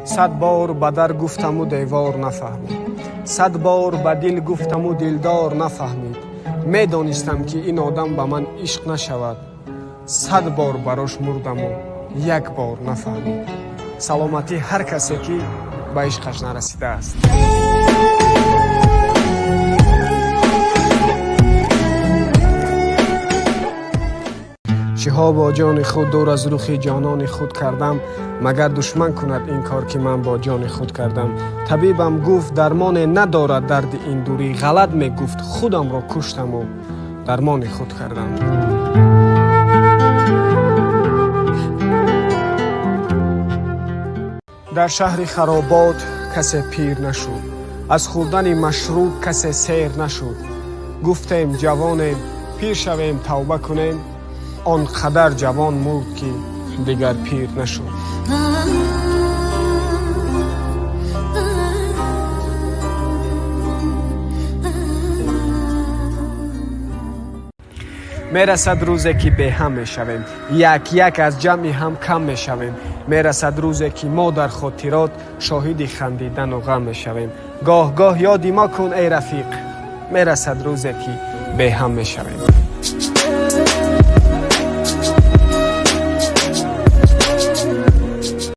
100 бор ба дар гуфтаму девор нафаҳмид, 100 бор ба дил гуфтаму дилдор нафаҳмид. Медонистам, ки ин одам ба ман ишқ нашавад, 100 бор барош мурдаму як бор нафаҳмид. Саломатӣ ҳар касе, ки ба ишқаш нарасидааст. Чиҳо бо ҷони худ дур аз рухи ҷонони худ кардам, магар душман кунад ин кор, ки ман бо ҷони худ кардам. Табибам гуфт, дармоне надорад дарди ин дурӣ, ғалат мегуфт, худамро куштаму дармони худ кардам. Дар шаҳри харобот касе пир нашуд, аз хӯрдани машруб касе сер нашуд. Гуфтем ҷавонем, пир шавем, тавба кунем, он қадар ҷавон мурд, ки дигар пир нашуд. Мерасад рӯзе, ки беҳам мешавем, як як аз ҷамъи ҳам кам мешавем. Мерасад рӯзе, ки мо дар хотирот шоҳиди хандидану ғам мешавем. Гоҳ гоҳ ёди мо кун, эй рафиқ, мерасад рӯзе, ки беҳам мешавем.